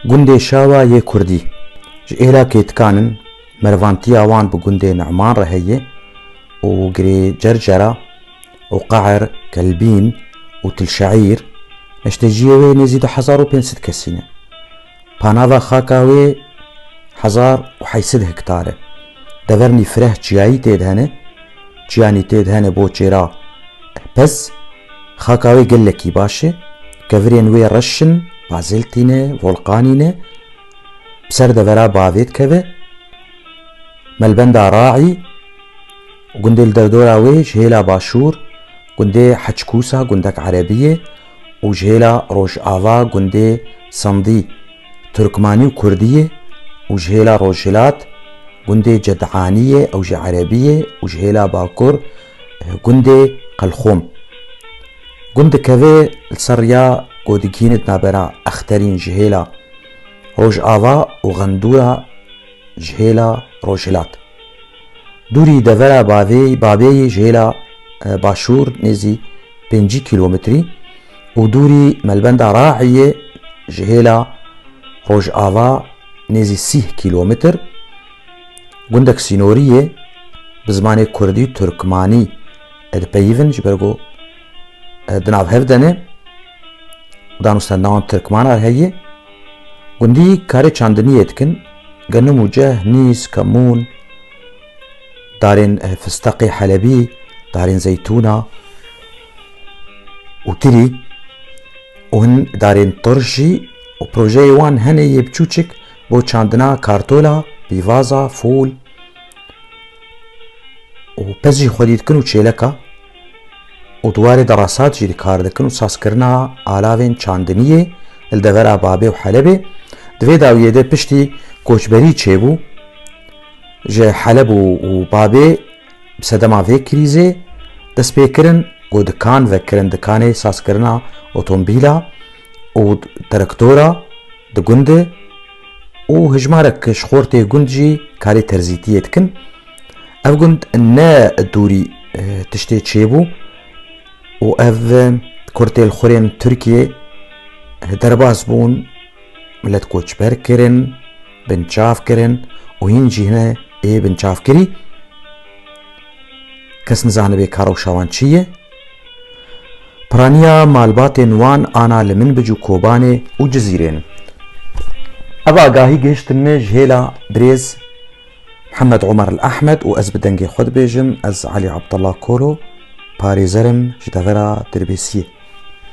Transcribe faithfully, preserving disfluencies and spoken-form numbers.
Gundê Şawa yê Kurdî ji êlakê Tikan in, mervantiya wan bi gundê Numan re heye û girê Cercera û Qeir, Kelbîn û Tilşeîr, neşteciyê wê nêzî du hezar û pênc sed kesî ne. Panava xaka wê hezar û heyt sed hektar e. Devernî fireh çiyayî tê de hene, çiyanî tê de hene bo çêra pez. Xaka wê gelekî baş e. Kevirên wê reş in, baziltî ne, volqanî ne. Bi ser devera bavê dikeve. Melbenda Raî, gundê li derdora wê ji hêla başûr, gundê Heçkûsa, gundek erebî ye, û ji hêla rojava gundê Sandî, Turkmanî û Kurdî ye, û ji hêla rojhilat gundê Cedanî ye, ew jî erebî ye, û ji hêla bakur, eh, gundê Qelxom. Gund dikeve li ser riya ku digihîne di navbera Exterîn ji hêla rojava û Xendûra ji hêla rojhilat. Dûrî devera bavê, babê yê ji hêla, e, başûr nêzî pêncî kîlometrî û dûrî Melbenda Raiyê ji hêla rojava nêzî sîh kîlometr. Gundek sînorî ye, bi zimanê kurdî û tirkmanî, e, dipeyivin, ji ber ku, e, di nav hev de ne. Danûstenda wan tirkmanan heye. Gundî karê çandiniyê dikin. Genim û ceh, nîs, kemûn, darên, eh, fisteqê helebî, darên zeytûna û tirî û hin darên turş jî û projeyê wan hene yê biçûçik bo çandina kartola, pîvaza, fûl. û pez jî xwedî dikin û çêleka û di warê derasat jî di kar dikin û sazkirina alavên çandiniyê li devera Babê û Helebê. Di vê dawiyê de piştî koçberî çêbû ji Heleb û, û Babê bi sedema vê krîzê dest pê kirin ku dikan vekirin, dikanê sazkirina otomobîla û traktora di gund de û hijmarek ji xortê gund jî karê terzîtiyê dikin. Ev gund ne dûrî, e, tiştê çêbû û ev, e, kurtê li xurên Tirkiyê, e, derbas bûn, milet koçber kirin, binçav kirin û hîn jî hine ê binçavkirî. Kes nizanibe ka rewşa wan çi ye. Piraniya malbatên wan ana li Minbic û Kobanê û Cizîrê ne. Ev agahî gihiştin me ji hêla birêz Mihemed Omer El Ehmed û ez bi dengê xwe dibêjim, ez Elî Abdullah Kolo, parêzer im ji devera Dirbêsiyê.